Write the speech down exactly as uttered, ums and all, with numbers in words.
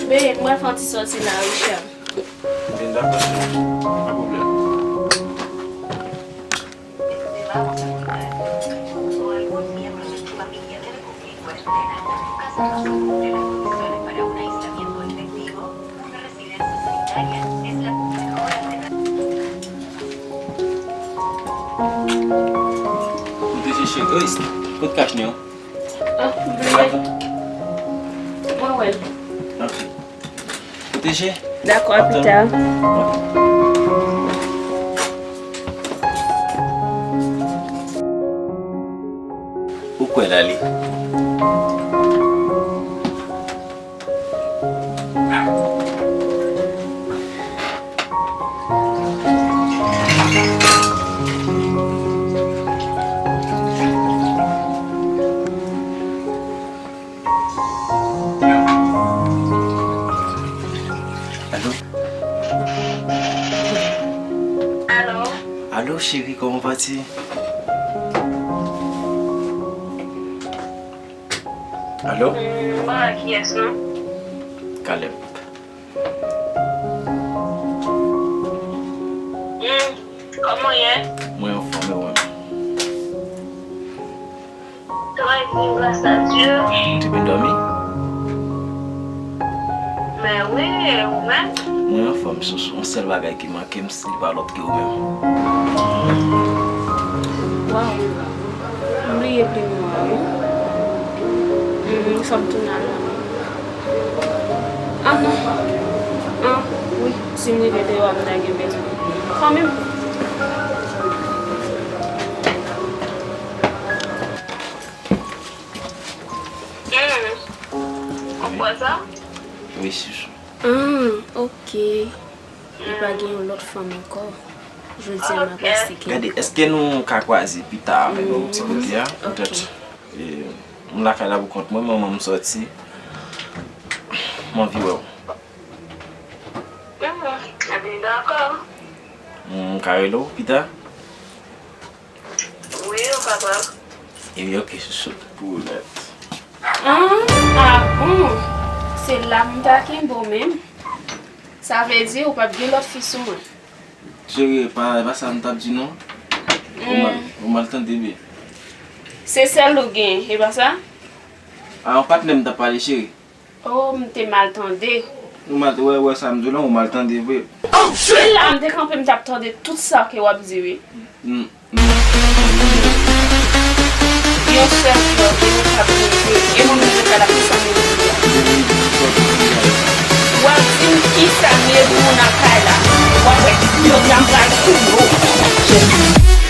Bebe, mwen fè yon ti sòti la, Richard. Byen, dakò, cheri. Pa pwoblèm. Kote chèche? Oi, kot kachnen an? Ah, m bliye. Mwen wè l. Ok. Pwoteje. Dakò, a pita. Ou kwè l ale? Alo? Alo? Alo, cheri, comment vas-tu? Alo? Hmm, mwen ak kiyès non? Caleb. Hmm, kòman w ye? Mwen anfòm, e ou menm? Très bien, grâce à Dieu. Ou te byen dòmi? Men wi, e ou menm? Mwen anfòm, Soso. Yon sèl bagay ki manke m, se li pa lòt ke ou menm. Waw. M bliye plim mwen an, wi. Hmm, fò m tounen al la. Ah non. Ah, wi. Si m rive deyò a, m ta gen bezwen. Kanmenm. Hmm. Ou kwè sa? Wi, Soso. Ah, ok. Li pa gen yon lòt fanm ankò. Jodi a, m ap esplike. Gade, èske nou ka kwaze pita avèk yon ti kote a? Ok. Petèt, e, m lakay la pou kont mwen, men mwen m sòti. M anvi wè w. Mhm. Ebyen, dakò. M ka rele w pita? Wi, ou kapab. Ebyen, ok, Soso. Pou ou nèt. Ah, ah bon? Se la m ta kenbe w menm. Sa vle di ou p ap gen lòt fi sou mwen. Cheri, e pa, e pa sa m t ap di non. Ou mal, hmm, ou mal tande byen. Se sèl ou gen, e pa sa? A, yon patnè m t ap pale, cheri. Oh, m te mal tande. Ou mal, wè, wè sa m di w lan, ou mal tande vre. Se la m te kanpe, m t ap tande tout sa ke w ap di, wi. Mm, mm. Yon sèl flè, e nou t ap rete, e mwen menm mwen pral ap fè sa mwen vle a. W ap di m kisa m ye pou moun nan kay la. W ap wè, jodi a m pral touye w.